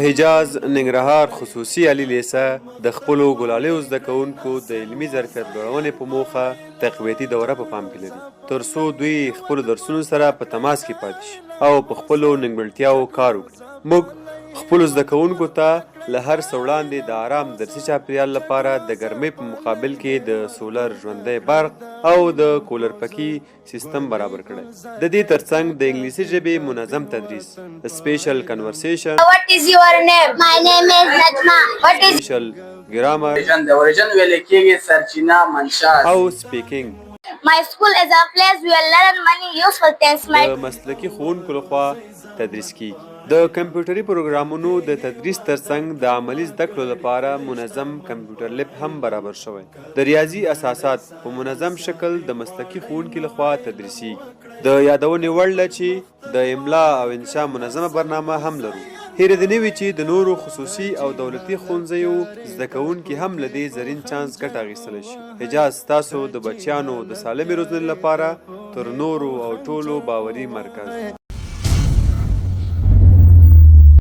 حجاز ننګرهار خصوصي عالي لیسه د خپلو ګلالیو زده کوونکو د علمي ظرفیت لوړونې په موخه تقویتي دوره په پام کې لري، تر څو دوی خپلو درسونو سره په تماس کې پاتې شي او په خپلو نیمګړتیاوو کار وکړي. موږ خپلو زده کوونکو ته له هر څه وړاندې د آرام درسي چاپیریال لپاره د ګرمۍ په مقابل کې د سولر ژوندی برق او د کولر پکي سیستم برابر کړی. د دې ترڅنګ د انګلیسي ژبې منظم تدریس، سپیشل کنورسیشن، What is your name? My name is Najma. What is سپیشل ګرامر اوریجن د اوریجن ویل کېږي سرچینه، منشا. او سپیکنګ My school is a place where learn many useful things. My د مسلکي ښوونکو لخوا تدریس کیږي. د کمپیوټري پروګرامونو د تدریس ترڅنګ د عملي زده کړو لپاره منظم کمپیوټر لب هم برابر شوی. د ریاضي اساسات په منظم شکل د مسلکي ښوونکي لخوا تدریسیږي. د یادونې وړ ده چې د املا او انشا منظمه برنامه هم لرو. هېره دې نه وي چې د نورو خصوصي او دولتي ښوونځیو زده کوونکي هم له دې زرین چانس ګټه اخیستلی شي. حجاز ستاسو د بچیانو د سالمې روزنې لپاره تر نورو او ټولو باوري مرکز.